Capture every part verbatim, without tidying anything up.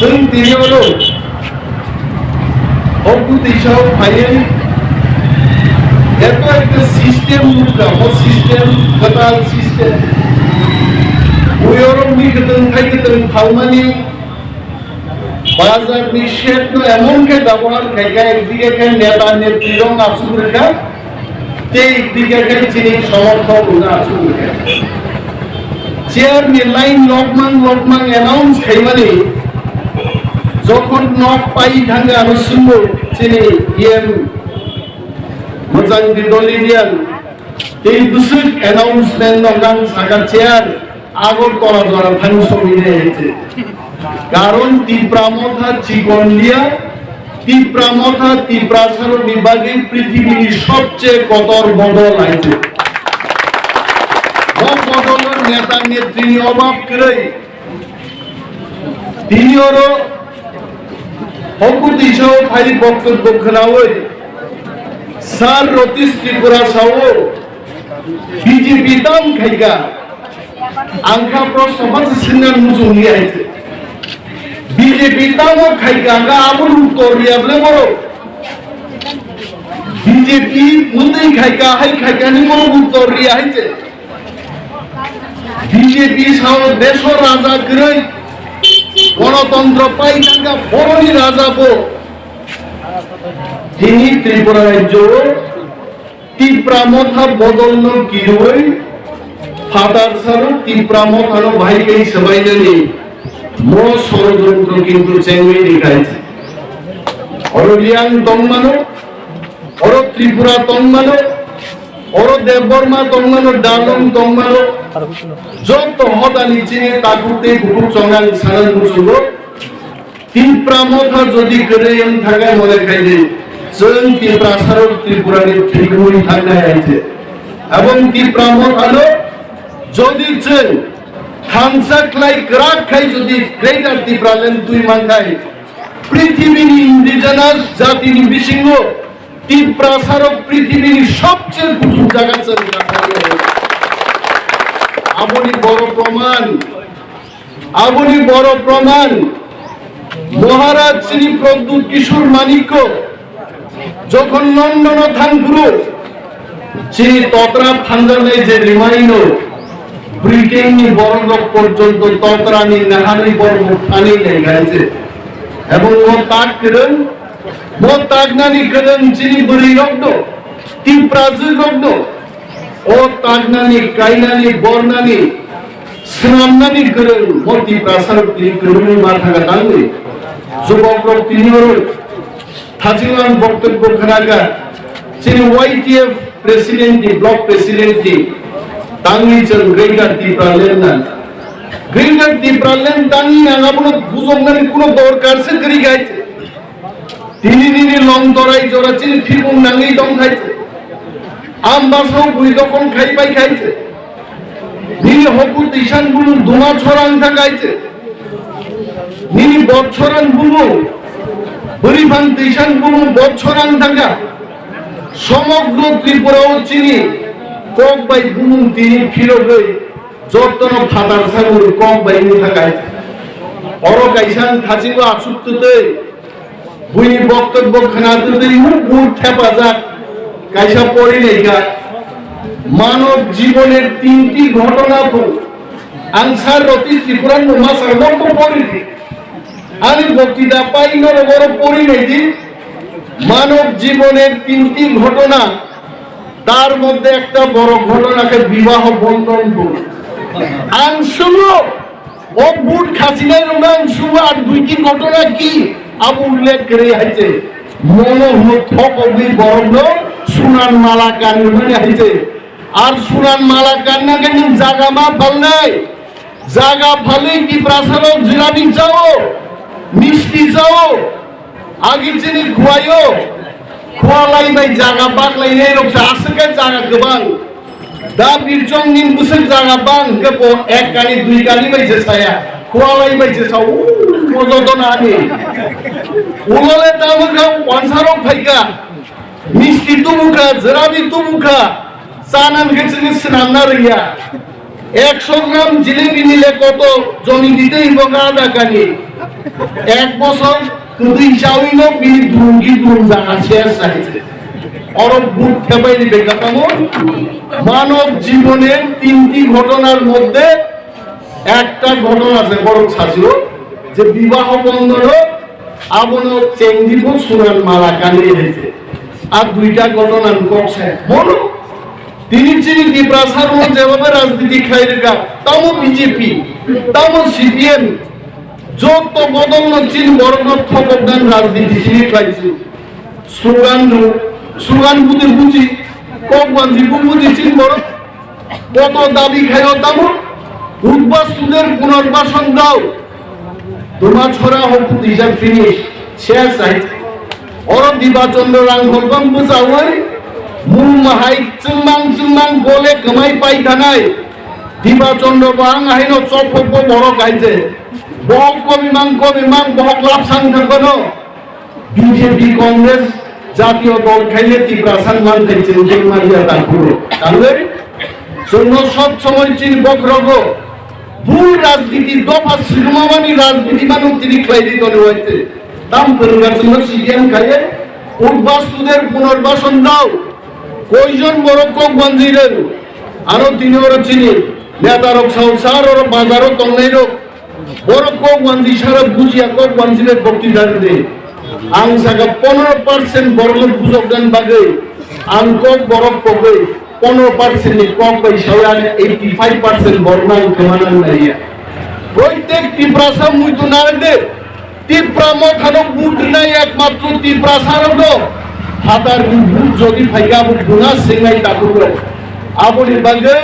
Chwng tini oro o bwtwi sao phaiwi eto ekta system nukha, o system, kwtal system. Bui oro mi kwtwng khai kwtwng phalmani, bazar ni shed no emon khe dabohal khaikha, ekdike khe neta netri rok achuk rwkha, tei ekdike khe chini somorthok rok achuk rwkha. Chair ni line lokmang lokmang announce khaimani, jokhon nok pai thangwi ano swngwi chini E M Mwchang Dindolidian tei bwswk announcement no nang sakha chair Agartala jora thang sogwi de haiche. Karon Tipra Motha chikon liya, Tipra Motha Tiprasarokni bagwi prithibini sobche kotor bodol haiche. Bo bodolo neta netrini obab kwrwi. Tini oro hokutwi sao phai boktobbo khwnawi Sir Ratish Tripura sao B J P tam khaikha. Ang kha proshno basi swngna muchung liya haiche. B J P tamo khaikha, ang kha aboni uttor riya bole borok. B J P mundui khaikha, hai khaikha ni borok uttor riya haiche. B J P sao deso raja kwrwi, gonotontro pai thangkha, boroni raja bo. Tini Tripura rajyo Tipra Motha bodolno kirwi phatar saro Tipra Mothano bahai kai swbainani mo sorojontro kintu chengwi rikha haiche. Oro Reang tongmano, oro Tripura tongmano, oro Debbarma tongmano, Dalung tongmano, joto hodani chini takhuk tei bukhuk chongang sanang muchungo. Tipra Motha jodi kwrwi wng thangkhe mone khaidi, chwng Tiprasarok Tripurani thwigwi thangnai hai se. Ebong Tipra Mothano jodi chwng thansa khlai kwrak khai jodi Greater Tipraland twi mankhai, prithibini indigenous jatini bisingo Tiprasarok prithibini sobche kuchuk jaga chwng kasari. Aboni boro proman, aboni boro proman, Maharaj chini Pradyut Kishore Manikya jokhon Londono thangphuru, chini totra phanjaknai je rimaino, Britainni borokrok porjonto totrani naharwi borok thani naigai se. Ebong o tak kwrwng, bo taknani kwrwng chini bwrwirokno, Tiprajwkrokno, o taknani, kainani, bornani, swnamnani kwrwng, bo Tiprasarok tini kwrwngwi ma thangkha tangwi. Jubokrok tini oro thachinglang boktobbo khwnakha, chini Y T F president ni, block president ni, tangwi chwng Greater Tipraland na. Greater Tipraland tangwi nang abono bujoknani kuno dorkar se kwrwi gai. Tini nini long torai jora chini phimung nangwi tong khai se. Ambasao bui dokon khai pai khai se. Nini hoku tisan bulu duma chorang tha khai se. Nini botsoran bumung, bwrwi phang twisan bumung botsoran thangkha. Somogro Tripura o chini kok bai bumung tini phirogwi jotono phatar sagwi kok bai wngwi thangkha. Oro kaisa ang thachingbo achuk twtwi buini boktobbo khwna twtwi muk muk thepajak kaisa pori naikha. Manob jiboner tinti ghotona bo ang sar roti Tripura no masar mokto pori di. Ani boktita pai norok oro pori nai di, manob jiboner tinti ghotona, tar moddhe ekta boro ghotona khe bibaho bondhon bo. Ang sungo, o but khachinai rokno ang sungo, ar duiti ghotona ki? Abo ullekh kwrwi hai se, mono hwnwi thok ogwi borokno sunan mala kanwi mani hai se. Ar sunan mala kanna khe nwng jaga ma phalnai. Jaga phalwi Tiprasarok jilani chao, misti chao, agi chini khuaio, khua lai bai jaga bak lai nei rok sa aswk khe jaga kwbang. Da birchong ni bwswk jaga bang hwnkhe bo ek kali dui kali bai se saya, khua lai bai se sao, o joto na ani. Ulole tamo kha wansa rok phaikha, misti tubukha, jwrabi tubukha, chana hwnkhe chini swnamna rwya. Ekso gram jilebi nile koto joni dite hibo gada kani. Ek bosor kwtwi chawi no bini drum ki drum jaga ses sahi. Oro but thebai ni bekatamo. মানব জীবনের তিনটি ঘটনার মধ্যে একটা ঘটনা আছে বড় সাজু, যে বিবাহ বন্ধন abono chengdibo sunan mala kani hete. Ar duita ghotona ang kok se. Bono. Tini chini Tiprasa rok jeba rajniti khlai rwkha. Tamo B J P, tamo C P M. Joto bodol no chini borok no thokok dan rajniti chini khlai chu. Slogan do, slogan budi buji, kok banji bu buji chini borok. কত দাবি খাইও তামু উদ্বাস্তুদের পুনর্বাসন দাও। তোমার ছড়া হোক, these are finished. Oro Dibachandra Rangholbam bwchawi mung mahai chwngmang chwngmang gole kwmai pai thanai. Dibachandra bo ang haino chophokbo borok hai je. Bohok kobimang kobimang bohok lapsang thangkano. B J P Congress jatiyo dol khaile Tiprasa manthai chwng tei manya takhuro. Tangwi chwngno sob somoi chini bokhorogo bul rajniti dopha swrwngmani rajniti mano tini khlaidi doni waite. Tam phwrwngkha chwngno C P M khaye udbastuder punarbasan dao. Koijon borok kok banjwi rw. Aro tini oro chini netarok sausar oro bazaro tongnairok. Borok kok wanji sara bujiya kok wanji le bokti dari de. Ang saka pondro percent borok bujok dan bagwi. Ang kok borok kogwi pondro percent ni kok bai sawi ani eighty five percent borok ang kemana naiya. Proitek Tiprasa muitu nare de. Tipra mothano but nai ekmatro Tiprasa rok do. Hatar ni but jodi phaika abo guna singnai takugo. Aboni bagwi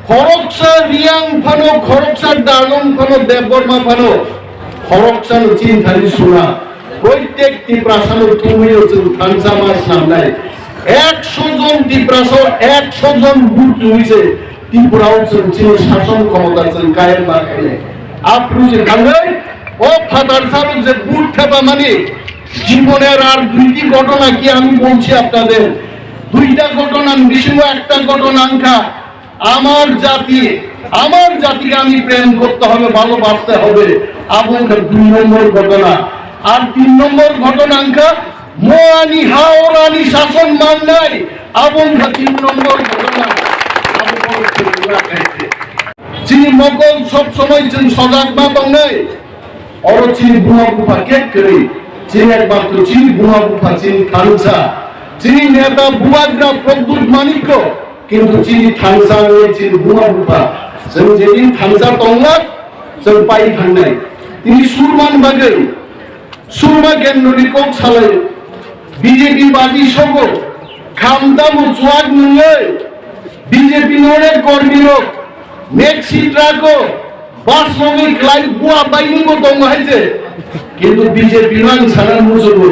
Khoroksa Riyang phano, khoroksa Dalong phano, Debbarma phano, khoroksa no chinthani suna. Proitek Tiprasa no thumwi o chwng thansa ma snamnai. Ekso jon Tiprasa o ekso jon but twi se Tripura o chwng chini sason khomota chwng kayem ma khainai. Apru se thangwi o phatar salo je but theba mani, জীবনের আর দুইটি ঘটনা কি আমি বলছি আপনাদের? দুইটা ঘটনা, বিশেষ একটা ঘটনা আনখা। আমার জাতি, আমার জাতিকে আমি প্রেম করতে হবে, ভালোবাসতে হবে। Abongkha dui nombor ghotona. Ar tin nombor ghotona wngkha, moani ha orani sason mannai. Abongkha tin nombor ghotona. Abo borok chwng khaite. Chini mokol sob somoi chwng sojak ma tongnai. Oro chini buma bupha kek kwrwi, chini ekmatro chini buma bupha, chini thansa, chini neta bubagra Pradyut Manikko, kintu chini thansa wngwi chini buma bupha. Chwng jeni thansa tonglak, chwng pai thangnai. Tini surman bagwi, surma kendroni kok salai, B J P badi sogo, khamtamo chuak nungwi, B J P nore kormirok, Maxi truck o, bus rogwi klai bua baini bo tongo hai je. Kintu B J P no ang sana muchugo.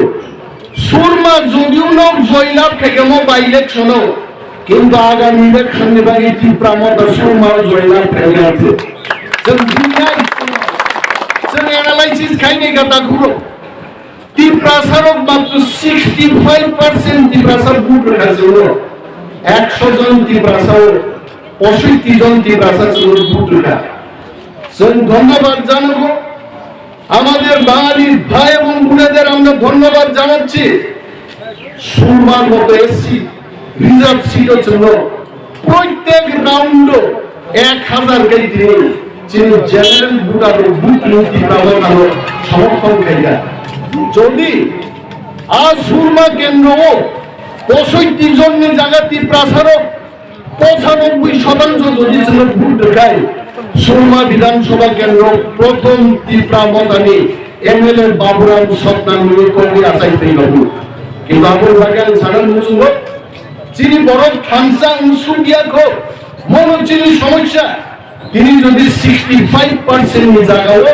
Surma jodiu no joylab khaikha mo by election o. Kintu agami election ni bagwi Tipra Motha Surma o joylab khaikha je. Chwng buinai, chwng analysis khainai kha takhuro. Tiprasarok matro sixty five percent Tiprasa vote rwkha chwngno. Ekso jon Tiprasao posoitti jon Tiprasa chwngno vote rwkha. Chwng dhonnobad janago, amader Bangali bhai ebong boneder amra dhonnobad janacchi. Surmar moto S C reserve seat o chwngno proitek round o ek hazar kai tini chini general voter rok butni Tipra Motha no somorthon khaikha. Jodi a Surma kendro o posoitti jon ni jaga Tiprasa rok pochanoboi shotangsho jodi chwngno vote rwkhai, Surma Bidhan Sabha kendro prothom Tipra Motha ni M L A Baburam Sotnang ni kok ni achai twi rw. Kintu abo bagwi ang sana muchungo, chini borok thansa wng suk ya kho, mono chini somosya. Tini jodi sixty five percent ni jaga o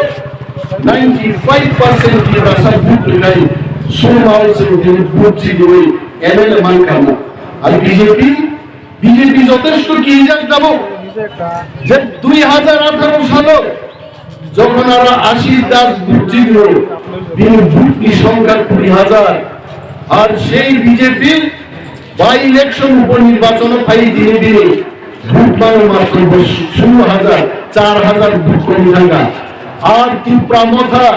ninety five percent Tiprasa vote rwnai, Surma o chwng tini vote chiliwi M L A man kamo. Ar B J P, B J P jotesto kijak jabo. Je dui hajar atharo salo jokhon aro Ashish Das vote chilio, bini vote ni songkha kuri hajar. Ar sei B J P by election uponirbachon o phai dini dini Buk mano matro bo sulu hajar, char hajar buk komi thangkha. Ar Tipra Motha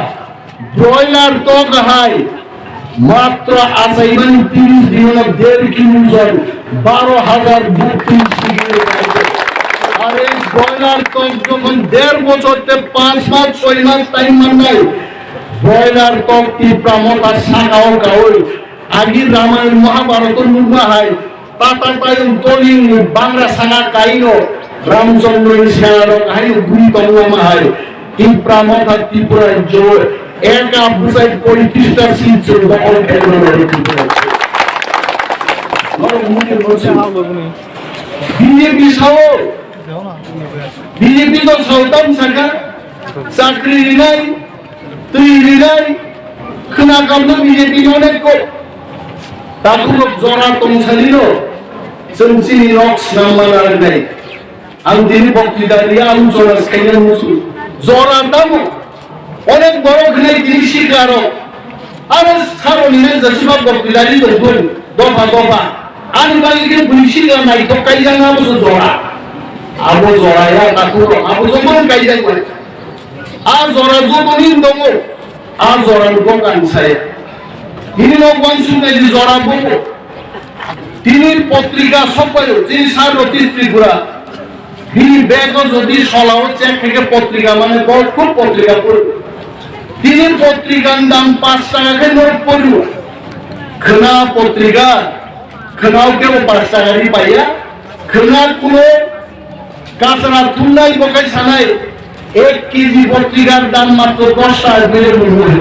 broiler tok hai matro achaimani tiris dinono der kilo ojon, baro hajar buk tin sigi. Ar ei broiler tok jokhon der bochor te panch mas, soi mas time mannai, broiler tok Tipra Motha sakao kaui agi Ramayan Mahabharata nukma hai, Tata tayung tolingni bangra saka kaino Ramchandroni senarok haino guri tongma hai. Tipra Motha Tripura rajyo eka bwsai poitrista seat chwng dahol khaimani bagwi Tripura rajyo. Norok mungkin mungkin. B J P sao, B J P to sao tam saka, chakri rinai, twi rinai, khwna kamno B J P ni onek kok. Takhuk rok jora tongsalino, chwng chini nok swnam mana rwnai. Ang tini boktwita ri ang jora saina musu. Jora tamo? Onek borok hinai tini sikla rok. Aro saroni nai jasiba boktwita ri tongthung, dopha dopha. Ani bagwi khe bwrwi sikla naithok kaijak na musu jora. Abo jora ya takhuk rok, abo jora kaijak bai. A jora jotoni tongo, a jora ni bokang saya. Tini no wansuk nai di jora boko. Tini potrika sokpayo, tini sar roti Tripura. Bini bego jodi solao check khe potrika mane bo khub potrika puri. Tini potrika ni dam paanch taka khe no puri. Khwna potrika, khwnao khe bo paanch taka ri paiya. Khwna kulo Kasra thumnai bo kai sanai, ek K G potrikar dam matro dos taka bere mwnwi.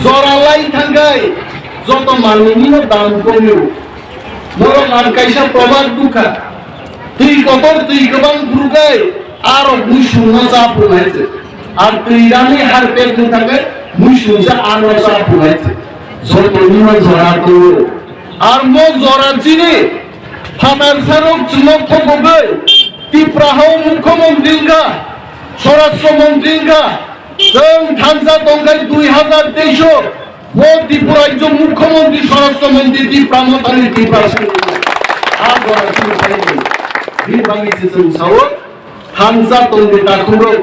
Jora lai thangkai, joto manwini no dam komio. Norok ang kaisa probad dukha. Twi kotor twi kwbang phurkai, arok mui sungno cha phunai se. Ar twi rani har pek thangkai, mui sungsa arno cha phunai se. Joto nima jora to. Ar mo jora chini, Phatar sarok chwngno thokogwi Tipra hao mukhyamantri wngkha, swarashtra mantri wngkha, chwng thansa tongkhai dui hazar teis o, bo Tripura rajyo mukhyamantri swarashtra mantri Tipra Mothani Tipra Singh wngkha. A jora chini phaidi. Bini bagwi se chwng sao, thansa tongdi takhukrok.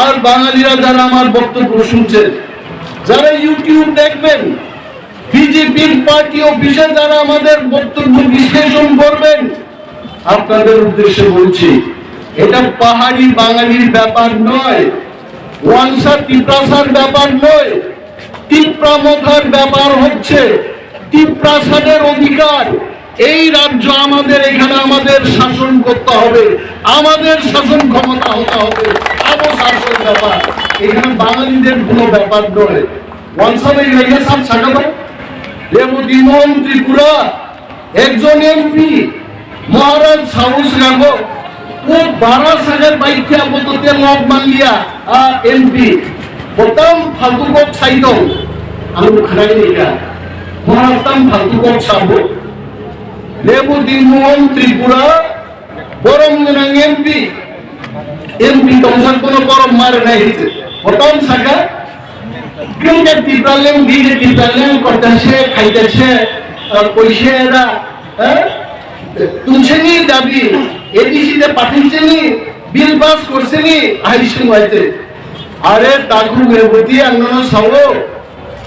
আর বাঙালিরা যারা আমার বক্তব্য শুনছেন, যারা YouTube দেখবেন, বিজেপির পার্টি অফিসে যারা আমাদের বক্তব্য বিশ্লেষণ করবেন, আপনাদের উদ্দেশ্যে বলছি, এটা পাহাড়ি বাঙালির ব্যাপার নয়, ওয়ানসা তিপ্রাসার ব্যাপার নয়। তিপ্রা মথার ব্যাপার হচ্ছে তিপ্রাসাদের অধিকার। এই রাজ্য আমাদের, এখানে আমাদের শাসন করতে হবে, আমাদের শাসন ক্ষমতা হতে হবে। আবো শাসন ব্যাপার, এখানে বাঙালিদের কোনো ব্যাপার নয়। Wansana ilaiya sab sakha bai. Reboti Mohan Tripura, ekjon M P, Maharaj Saus Rango, o bara sakha bai kya boto te log manliya, a M P. Botam faltu kok saidong. Ang khwnaini kha. Maharaj tam faltu kok sabo. Reboti Mohan Tripura, Borom gwnang M P, M P tongsak bono borom ma rwnai hinwi. Botom saka, kung ke Tipraland, bini Tipraland, korta se, khaita se, ah, koi se da, eh? Tungseni dabi, A D C de pathinseni, bill pass korseni, hai sung waite. Are takhuk Reboti ang nono sawo,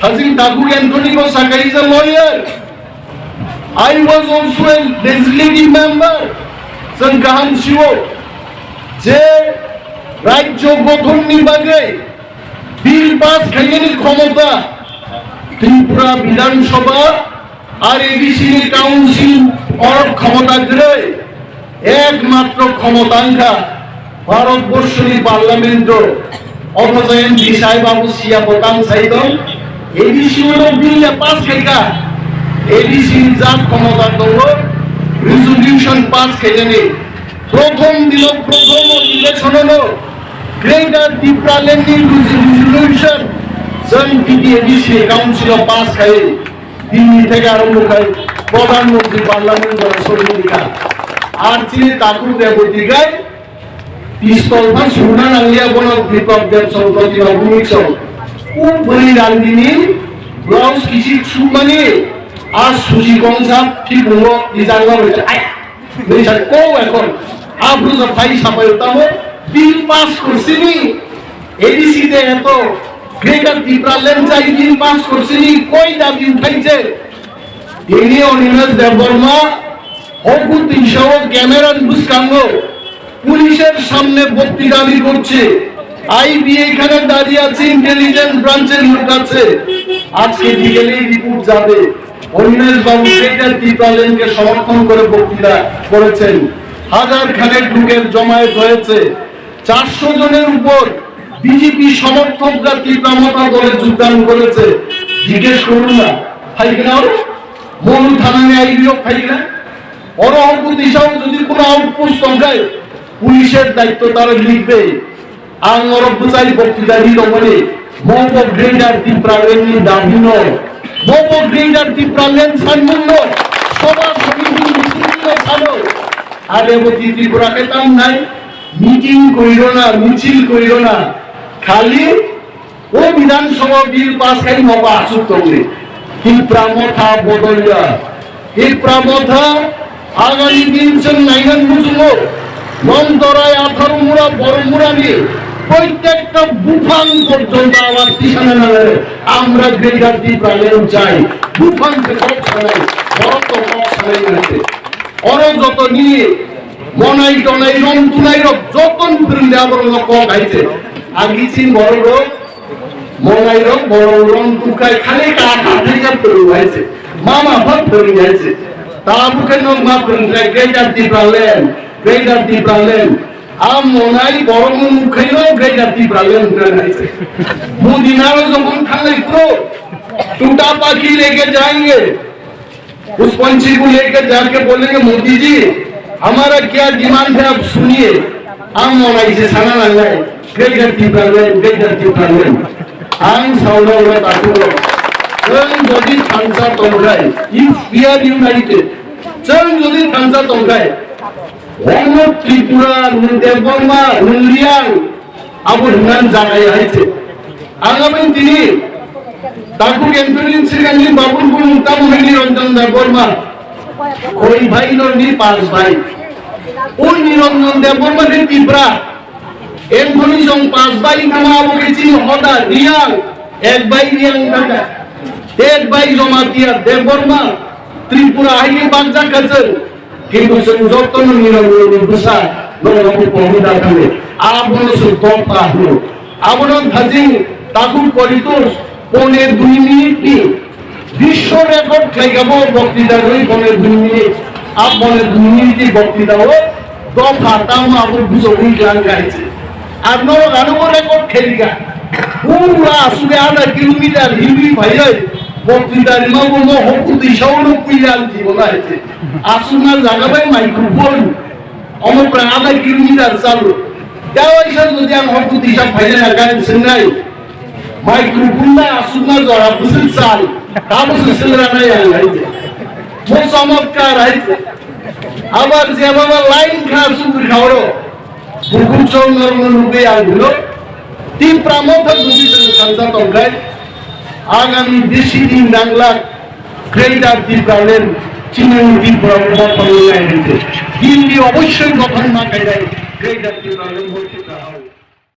hajing takhuk Anthony ko saka is a lawyer. I was also a legislative member, chwng kaham sio je rajyo gothonni bagwi bill pass khainani khomota Tripura Bidhan Sabha ar A D C ni council or khomota kwrwi. Ekmatro khomota wngkha Bharatborshoni parliament-o, othocho M P sahib abo siya bo kam sai tong. A D C-o bill ya pass khaikha, A D C ni jak khomota tongo resolution pass khainani. Prothom dino prothom election-o Greater Tipraland ni resolution chwng T T A D C council-o pass khai. Tini theke arombo khai Pradhan Mantri Parliament jora sori dikha. Ar chini takhuk Reboti khai pistol pha suna nangliya bono Biplab Deb song Pratibha Bhowmik song. O bwrwi randini blouse kichik sukmani a susi kongsa thik bungo rijak ma bai. Ai. Nisa ko ekon. Abru sa phai sapai utamo. Bill pass kursini. A D C de eto. Greater Tipraland chai bill pass kursini. Koi dabi uthai je. Tini Animesh Debbarma. Hoku tisao camera ni bwskango. পুলিশের সামনে বক্তৃতা আমি করছি। আইবি এখানে দাঁড়িয়ে আছে, ইন্টেলিজেন্স ব্রাঞ্চের লোক আছে। আজকে বিকেলেই রিপোর্ট যাবে। অনিমেষ বাবু গ্রেটার টিপ্রাল্যান্ডকে সমর্থন করে বক্তৃতা করেছেন। হাজার খানেক লোকের জমায়েত হয়েছে। চারশো জনের উপর বিজেপি সমর্থকরা টিপ্রা মথা দলে যোগদান করেছে। জিজ্ঞেস করুন না, ফাইকেনাও মনু থানায় আইবিও ফাইকেনা। Oro hor kuti sao jodi kono outpost tongkhai, police er daitto tara likbe. Ang oro bwchai bokti dagi tongmani, mobo Greater Tipraland ni dabi no, mobo Greater Tipraland sanmung no, soba somiti misil no sano. Are bo Tripura ke tam nai, meeting koiro na, misil koiro na, khali O Bidhan Sabha bill pass khai nogo asuk tongdi. Tipra Motha bodolya. Tipra Motha agami din chwng nainani muchungo. Longtorai, Atharumura, Boromurani proitekta buphang porjonto abar tisana nangare. Amra Greater Tipraland chai. Buphang khe kok sanai, borok to kok sanai nangse. Oro jotoni monai tonai rong tunai rok jotoni phwrwngde aborok no kok hai se. Agi chini borok rok Monai rok borok rong tukai khali ka ka thai ka phwrwng hai se. Mama pha phwrwng hai se. Tabuk khe nok ma phwrwng khai Greater Tipraland, Greater Tipraland. A monai borok no nuk khai no Greater Tipraland khai hai se. Modi naro jokhon thanglai pro, tuta pakhi leke jayenge. उस पंछी को लेकर जाके बोलेंगे, मोदी जी, हमारा क्या डिमांड है, आप सुनिए। Ang monai se sana nangnai, Greater Tipraland, Greater Tipraland. Ang sauna ura takuro. Chwng jodi thansa tongkhai, if we are united, chwng jodi thansa tongkhai, Ono Tripura, Debbarma, Reang, abo hwnna jaga ya hai se. Ang abo tini, takhuk Anthony Srikant ni babur bumung tamo hai Niranjan Debbarma. Koi bhai no ni panch bhai. O Niranjan Debbarma ni Tipra. Anthony jong panch bhai tamo abo khe chini hoda Reang, ek bhai Reang thangkha. Ek bhai Jamatia Debbarma. Tripura hai khe bakjak kha chwng. Kintu chwng jotono nirok nirok bwsa norok bo pohor da thangwi. Abono chwng tokta hwno. Abono thajing takhuk koritor pone dui minute ni biswo record khlaikha bo bokti da rwi pone dui minute. A pone dui minute ni bokti da o dopha tamo abo bujogwi klang kha hai se. Ar norok ano bo record khairikha. Pura aswk adha kilometer hiwi phaiwi bokti da rima bo mo hoku twi sao no puila ang jibo na hai se. Aswkna jaga bai microphone. Omo prai adha kilometer chalu. Yawaisa jodi ang hor kuti sa phaina na gan swngnai. Microphone na aswkna jora bwswk chal. Tamo se swngra nai ang hai je. Mo chamatkar hai je. Abar je baba line kha aswk bwkha oro. Bukhuk chwng norokno nugwi ang hwno, Tipra Motha jodi chwng thansa tongkhai, agami bisi din nanglak Greater Tipraland, chini Tipra Motha nai hwnse. Dilli obossoi gothon ma khainai Greater Tipraland, Tipra House.